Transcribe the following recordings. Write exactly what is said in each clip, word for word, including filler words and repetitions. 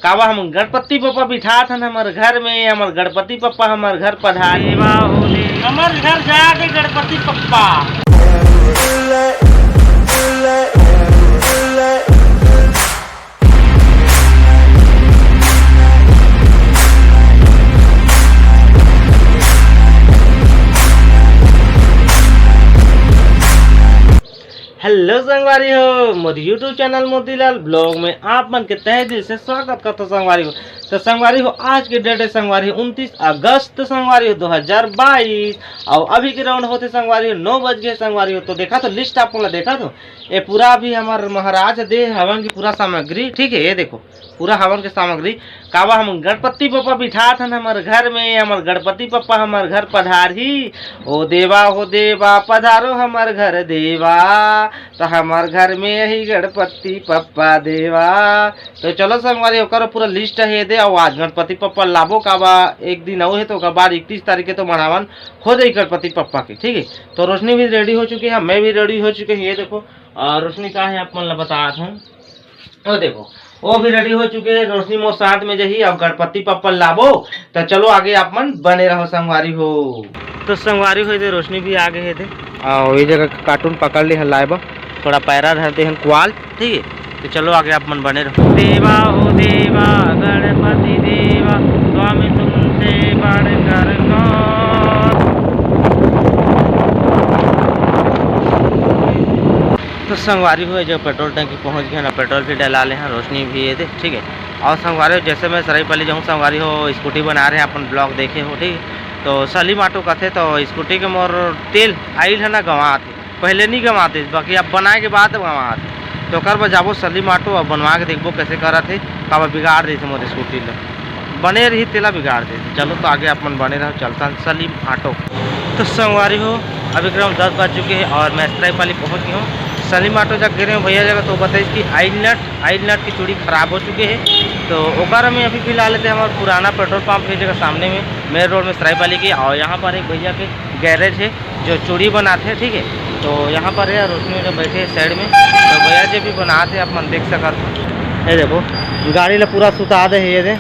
कावा हम गणपति बप्पा बिठात हन हमर घर में, हमर गणपति बप्पा हमर घर पधारे। देवा हो दे, हमर घर जाके गणपति बप्पा। हेलो संगवारी हो, मोर YouTube चैनल मोतीलाल ब्लॉग में आप मन के तहे दिल से स्वागत करथों संगवारी हो। तो संगवारी हो, आज के डेट है संगवारी हो उनतीस अगस्त संगवारी हो दो हज़ार बाईस, और अभी के राउंड होते संगवारी हो नौ बज गए संगवारी हो। तो देखा तो लिस्ट आप मन ला देखा तो, ये पूरा अभी हमार महाराज दे हवन की पूरा सामग्री, ठीक है, ये देखो पूरा हवन के सामग्री। कावा हम गणपति बप्पा बिठात हन हमर घर में, हमर गणपति बप्पा हमर घर पधारही। ओ देवा हो देवा पधारो हमर घर देवा, तो हमर घर में ही गणपति बप्पा देवा। तो चलो संगवारी, ओकर पूरा लिस्ट है दे, और आज गणपति बप्पा लाबो कावा, एक दिन अउ है तो ओकर बाद इकतीस तारीख के तो मनावन हो जाई गणपति बप्पा के, ठीक है। तो रोशनी भी रेडी हो चुकी है, मैं भी रेडी हो चुके हैं, ये देखो। और रोशनी कहाँ है आप मन ला बतात हूँ, ओ देखो, वो भी रेडी हो चुके हैं। रोशनी मोर साथ में जही, अब गणपति बप्पा लाबो। तो चलो आगे आप मन बने रहो संगवारी हो। तो संगवारी हो दे, रोशनी भी आगे है दे। और ये जगह कार्टून पकड़ ले हन लाए बा, थोड़ा पैरा धर दे हन क्वाल, ठीक है। तो चलो आगे आप मन बने रहो। देवा हो देवा गणपति देवा, स्वामी तुमसे बढ़कर कौन। तो संगवारी हो, जो पेट्रोल टंकी पहुंच गए ना, पेट्रोल भी डला ले हैं, रोशनी भी है दे, ठीक है। और संगवारी हो, जैसे मैं सराईपाली जाऊँ संगवारी हो, स्कूटी बना रहे हैं, अपन ब्लॉग देखे हो, ठीक है। तो सलीम ऑटो कथे तो स्कूटी के मोर तेल आइल है ना, गंवात है, पहले नहीं गंवाते, बाकी अब बनाए के बाद गंवात है। तो ओकर बर जाबो सलीम ऑटो, अब बनवा के देखबो कैसे करत है, काबर बिगाड़ देथे मोर स्कूटी ला। बने रही तेला बिगाड़ दे। चलो तो आगे आप मन बने रहो, चलता है सलीम ऑटो। तो संगवारी हो, अभी करीब दस बज चुके हैं और मैं सराईपाली पहुंच गया हूँ। सलीम ऑटो जब गिरे हूँ भैया जगह तो बताइए कि आइल नट, आइल नट की चूड़ी खराब हो चुकी है। तो ओकर में अभी फिलहाल लेते हैं हमारा पुराना पेट्रोल पंप है जगह सामने में, मेन रोड में सराईपाली की। और यहाँ पर एक भैया के गैरेज है जो चूड़ी बनाते हैं, ठीक है। तो यहाँ पर है रोशनी में बैठे हैं साइड में, तो भैया जी भी बनाते हैं, आप मन देख सकत हो। ये देखो, गाड़ी ला पूरा सुता दे है ये दे,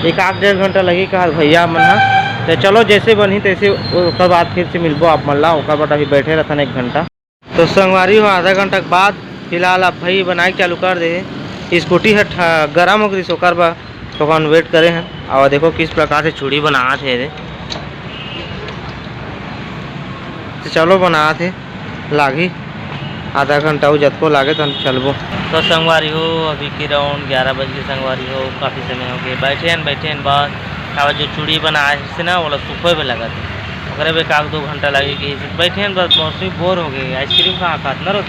एक आध डेढ़ घंटा लगी कहा भैया मन ह। तो चलो जैसे बनही तैसे ओकर बाद फिर से मिलबो आप मन ला, ओकर बाद अभी बैठे रहथन एक घंटा। तो संगवारी हो, आधा घंटा के बाद फिलहाल आप भाई बनाए के चालू कर दे। स्कूटी ह ठ-, गरम हो गई ओकर बा, तो ओकर वेट करे हैं। और देखो किस प्रकार से चूड़ी बनात है ये दे। तो चलो बनात है, लागी आधा घंटा, वो जतको लागे तन चलबो। तो संगवारी हो, अभी के राउंड ग्यारह बज के संगवारी हो, काफ़ी समय हो गए बैठे हैं, बैठे हैं बस। अब जो चूड़ी बनाए से ना, वो सुखोए में लगा थे, ओकरे में एक आध दो घंटा लगे कि बैठे हैं बस, मोस्टली बोर हो गए। आइसक्रीम कहाँ खात ना रोज,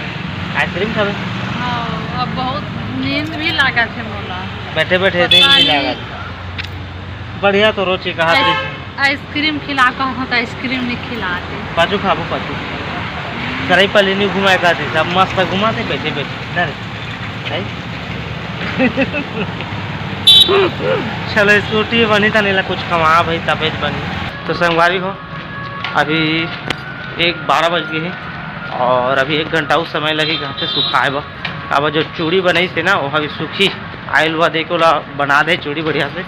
आइसक्रीम खावे। हाँ, अब बहुत नींद भी लागा थे मोला। बैठे बैठे दिन पता भी नहीं। लागा थे। बढ़िया तो रोज ही कहा आइस-, थे। आइसक्रीम खिला कहा था, आइसक्रीम नहीं खिलाते। पाछू खाबो पाछू। सराईपाली नहीं घुमाए का थे, सब मस्त घुमाते बैठे बैठे। ना रे। नहीं? चलो स्कूटी बनी था, नहीं ला कुछ कमा भाई, तबीयत बनी। तो संगवारी हो, अभी एक बारह बज गए हैं और अभी एक घंटा उस समय लगी घर से सुखाए बा। अब जो चूड़ी बनाई से ना, वो अभी सूखी आइल हुआ, देखो ला बना दे चूड़ी बढ़िया से।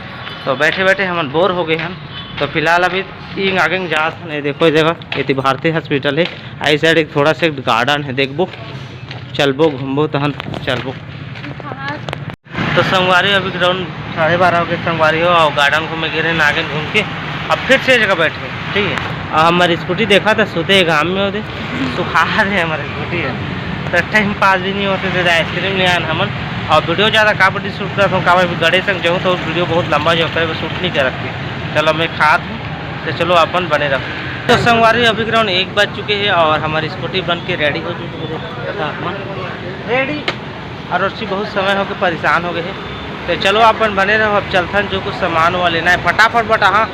तो बैठे बैठे हमन बोर हो गए हैं। तो फिलहाल अभी इंग आगे जात हन, ये देखो, ये जगह ये भारतीय हॉस्पिटल है, आई साइड एक थोड़ा सा गार्डन है, देखबो, चलबो, घूमबो, तहन चलबो। तो संगवारी, अभी ग्राउंड साढ़े बारह हो गए संगवारी हो, और गार्डन घूमे गिरे नागिन घूम के, अब फिर से जगह बैठ गए, ठीक है। और हमारी स्कूटी देखा था, सोते घाम में होते सुखा रहे हमारी स्कूटी है। तो टाइम पास भी नहीं होते थे, आइसक्रीम ले आन हमन। और वीडियो ज़्यादा काबर नहीं शूट करता हूँ, काबर भी गड़े संग जाऊँ तो वीडियो बहुत लंबा जो करे, शूट नहीं कर रखती। चलो मैं खात हूँ, तो चलो अपन बने रहो। तो संगवारी, अभी ग्राउंड एक बज चुके हैं और हमारी स्कूटी बन के रेडी हो चुकी है। रेडी। और रोची बहुत समय होके परेशान हो गए हैं। तो चलो अपन बने रहो, अब चलथन जो कुछ सामान हुआ लेना है फटाफट, बट हाँ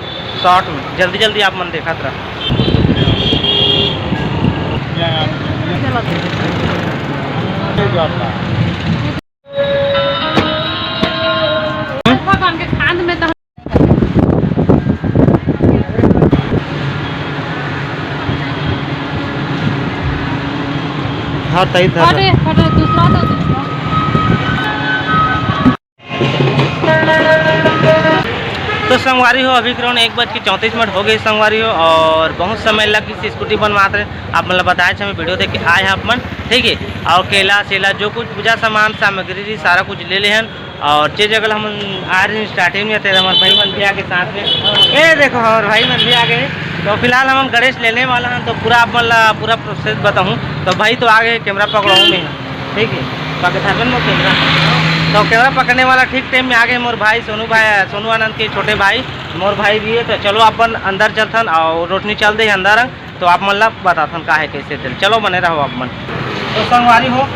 शॉर्ट में जल्दी जल्दी आप मन देखत रहो। हाँ, तई था। अरे, अरे, दूसरा तो दूसरा। तो संगवारी हो, अभी के round एक बज के चौंतीस मिनट हो गए संगवारी हो, और बहुत समय लग गई स्कूटी बनवात रहे। आप मन ल बताए हमें वीडियो देख के आए हैं आप मन, ठीक है। और केला सेला जो कुछ पूजा सामान सामग्री रही, सारा कुछ ले ले हन। और जे जगह हम आ रहे हैं स्टार्टिंग में, तेरे हमारे भाई मन भी आगे साथ में, ये देखो हमारे भाई मन भी आगे। तो फिलहाल हम गणेश लेने वाला हैं, तो पूरा आप मन ला पूरा प्रोसेस बताऊँ। तो भाई तो आगे कैमरा पकड़ाऊँ मैं, ठीक है, बाकी धर्मेंद्र मोर कैमरा। तो कैमरा पकड़ने वाला ठीक टाइम में आगे मोर भाई सोनू भाई, सोनू आनंद के छोटे भाई, मोर भाई भी है। तो चलो अपन अंदर चलथन और रोशनी चल दे अंदर, तो आप मन ला बताथन का है कैसे दिल। चलो बने रहो आप मन। तो संगवारी हो,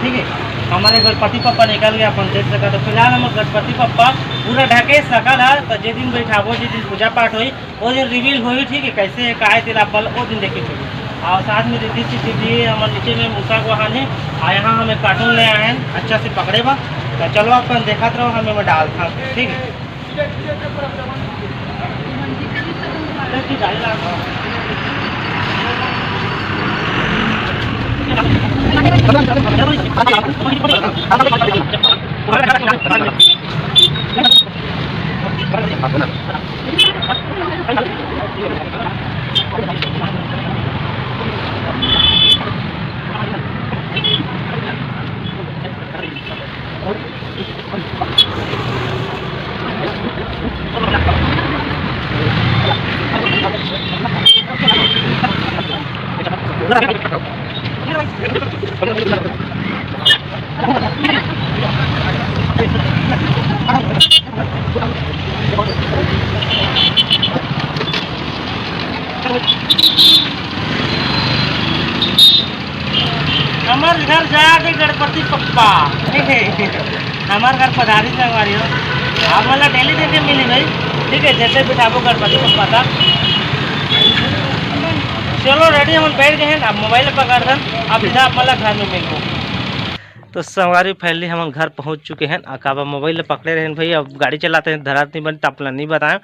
ठीक है, हमारे गणपति पप्पा निकल गए, अपन देख सका। तो फिलहाल हम गणपति पप्पा पूरा ढके सकल है, तो जे दिन बैठाबो, जे दिन पूजा पाठ होई, वो दिन रिवील होई, ठीक है, कैसे है, का है, तेला आप मन वो दिन देखे चलो। और साथ में रिद्धि सिद्धि भी है, हमारे नीचे में मूसा को हाल है, और यहाँ हमें कार्टून ले आए हैं, अच्छा से पकड़े बा। तो चलो अपन देखत रहो, हमें में डालथन, ठीक है। हमार घर जाके गणपति पप्पा, ठीक है, हमार घर पधारी संगवारी हो, आप मन ला डेली देखे मिली भाई, ठीक है, जैसे बिठाबो गणपति पप्पा तक। चलो रेडी, हम बैठ गए हैं, अब मोबाइल पकड़ दन, अब सीधा आप मन ला घर में मिलबो। तो संगवारी फाइनली हम घर पहुँच चुके हैं। आ काबर मोबाइल ला पकड़े रहेन भाई, अब गाड़ी चलाते हैं, धरत नहीं बन, तो आप मन ला नहीं बताएं।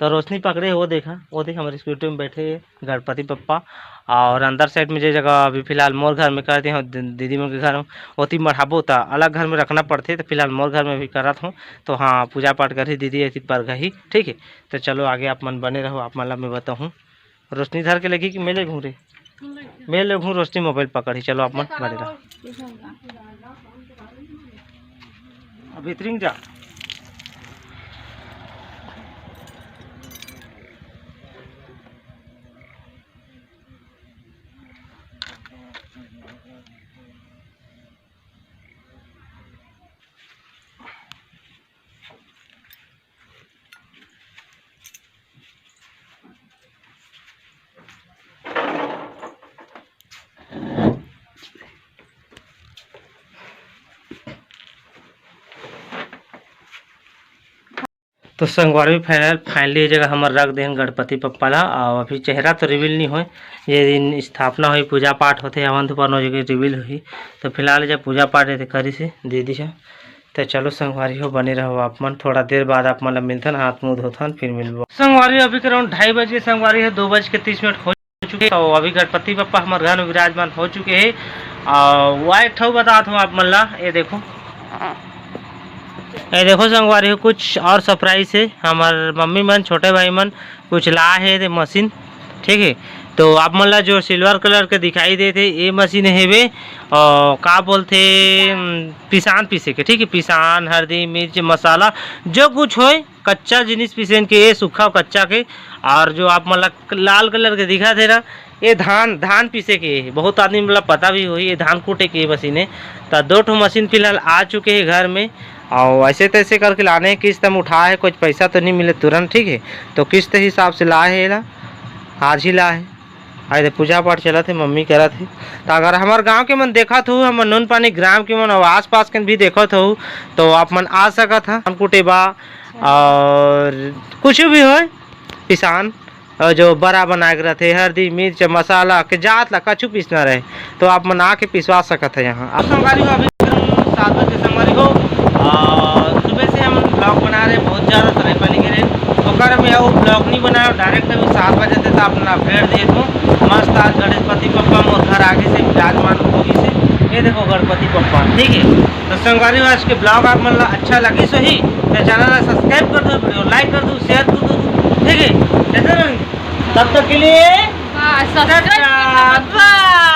तो रोशनी पकड़े, वो देखा, वो देख हमारे स्कूटी में बैठे गणपति पप्पा। और अंदर साइड में जे जगह अभी फिलहाल मोर घर में करते हैं, दी-, दीदी मन के घर में, ओती मढ़ाबो त अलग घर में रखना पड़थे, तो फिलहाल मोर घर में भी करत हूँ। तो हाँ, पूजा पाठ करही दीदी, ऐसी परघही, ठीक है। तो चलो आगे आप मन बने रहो, आप मन ला मैं बताहूँ। रोशनी धर के लेगी कि मैं ले घूँ रे? मैं ले घूँ, रोशनी मोबाइल पकड़ही। चलो आप मन बने रहो। अब भीतरी में जा। तो संगवारी फाइनल, फाइनली ये जगह हमर रख देहन गणपति पप्पा ला। और अभी चेहरा तो रिवील नहीं होए, ये दिन स्थापना होई, पूजा पाठ होथे, हवन धूपन हो जगह रिवील होही। तो फिलहाल जब पूजा पाठ ये करी से दे दी है, तो चलो संगवारी हो, बने रहो आप मन, थोड़ा देर बाद आप मन ला मिलथन, हाथ मुंह धोथन, फिर मिलबो। संगवारी अभी के round ढाई बज के, संगवारी है दो बज के तीस मिनट हो चुके हैं। तो अभी गणपति बप्पा हमर घर में विराजमान हो चुके हैं। और वह एक ठो बतात हूँ आप मन ला, ये देखो, ये देखो संगवारी हो, कुछ और सरप्राइज है। हमर मम्मी मन, छोटे भाई मन कुछ ला है दे मशीन, ठीक है। तो आप मन ला जो सिल्वर कलर के दिखाई देते, ये मशीन हेवे, और का बोलते, उम, पिसान पीसे के, ठीक है, पिसान, हरदी, मिर्च, मसाला, जो कुछ होए, कच्चा जिनिस पीसेन के, ये सूखा अउ कच्चा के। और जो आप मन ला लाल कलर के दिखत हे ना, ये धान, धान पीसे के हे। बहुत आदमी मन ला पता भी होही, ये धान कूटे के मशीन हे। त दो ठो मशीन फिलहाल आ चुके हे घर में, और ऐसे तैसे करके लाने हे, किस्त में उठाए हे, कुछ पैसा तो नहीं मिले तुरंत, ठीक है। तो किस्त हिसाब से लाए हे एला, आज ही लाए हे। आज ये पूजा पाठ चलत हे, मम्मी करत हे। त अगर हमर गांव के मन देखत हो, हमर नून पानी ग्राम के मन और आसपास के भी देखत हो, तो आप मन आ सकत ह। धान कूटे बा और कुछ भी होय, पिसान, और जो बरा बनाए के रहिथे, हरदी, मिर्च, मसाला के जात ला कछु पीसना रहे, तो आप मन आके पिसवा सकत ह यहाँ। आप संगवारी हो, अभी सात बजे संगवारी हो, और सुबह से हम vlog बना रहे, बहुत ज़्यादा सराय पानी गिरे, ओकर में वो vlog नहीं बनाया, direct अभी सात बजे से तो आप अपना update दे दो। मस्त आज गणपति बप्पा मोर घर आगे से विराजमान होगी से, ये देखो गणपति बप्पा, ठीक है। तो संगवारी हो, आज के vlog आप मन ला अच्छा लगी सही, तो channel ला subscribe कर दो, video like कर दो, share कर दो। तब तक के लिए हाँ, subscribe टाटा। करना मत भूलना।